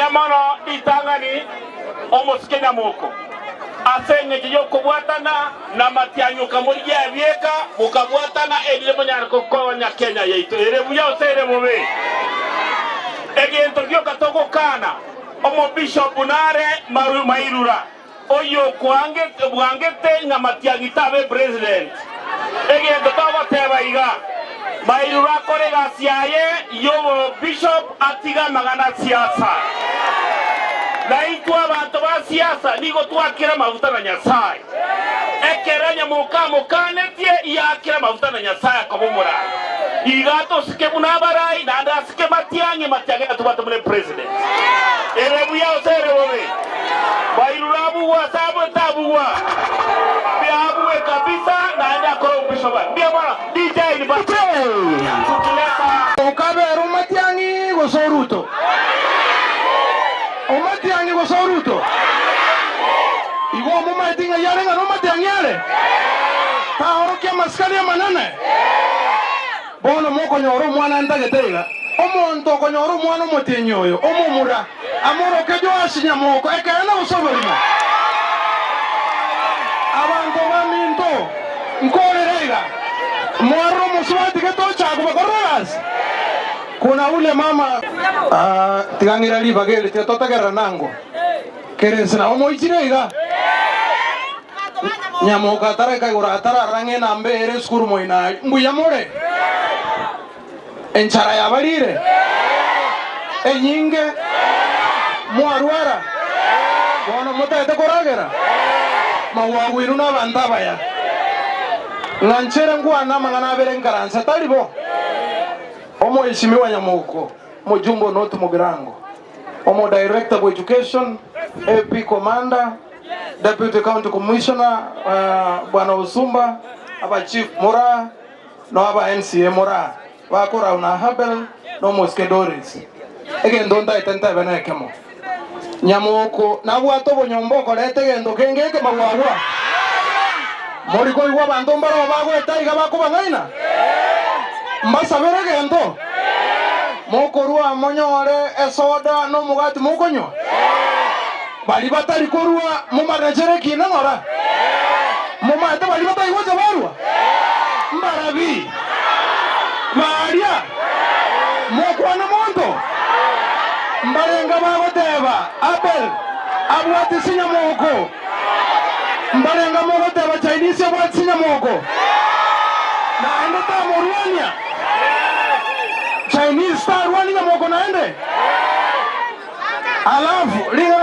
Mbuya mono ritang'ani omosike nyamoko, ase engencho y'okobwatana namatiang'i okamorigia ebieka, mokabwatana erinde monyare gokonya Kenya yaito ere buya gose ere bobe. Egento gioka togokana, omobishop nare Mairura, oyio bwangete ng'a Matiang'i tabe president. Egento togoteba iga, Mairura akore egasi yaye y'obobishop atige amang'ana a siasa. Naintwe abanto ba siasa nigo twakire amaguta na Nyasae. Ekero nyamoka amokanetie, iyakire amaguta na Nyasae akoba omorai. Iga tosike buna abarai, naende asike Matiang'i, Matiang'i natobwate buna epresident. Ere buya gose ere bobe? Bairure abugwe ase abwe tabugwa. Mbiabugwe kabisa naende akore obobisho bwaye. Mbuya mono DJ ni ba Tukileta. Okabera omatiang'i gose oruto? Omatiang'i gose oruto? Igo omomaeti ng'ai are ng'a nomatiang'i are? Taorokia amasikani amanene? Bono mokonyora omwana ntagete iga, omonto okonyora omwana omotienyi oyo, omomura, amoroke Joashi nyamoko, ekeene gose oborimo. Abanto baminto, nkorere iga, mwarore omosubati gete ochaka kobakorera egasi? Kuna ule mama. Ah, tiga ng'ira ribaga eri, tiga totegerera nango. Kere ense nabo moichire iga. Nyamoka ataraika igoro atararora ng'a enamba ere esukuru moino aria. Mbuya more? Enchara yabarire? Enyinge? Mwarwara? Bono motagete koragera? Magwagwa inwe nabanto abaya. Ng'a nchere nkwane amang'ana abere nkaranse, tari bo? Omoeshimiwa Nyamoko, omojumbe o North Mugirango, Omo-director bw'Education, AP Commander, Deputy County Commissioner Bwana Osumba, aba Chief Muraa no aba MCA Muraa bakorau na Habel na omosike Doris. Egento ntaete ntebe nekemo, Nyamoko nabwate obonyomba okoreta egento kenge ekemagwagwa. Mori koigwa abanto mbaroo bagoeta iga bakobang'aina? Mbasabere egento? Mokorua monyore esoda na omogati mokonywa? Baria batari korua momanechere ekina ng'ora? Momaete baria batari gocha barua? Mbarabi? Baria? Mokwana monto? Mbarenga bagoteba, Abel abwate sinyamoko? Mbarenga mogoteba Chinese abwate sinyamoko? Naende tamorwania? Chinese tarwani nyamoko naende? Alafu ring'ana.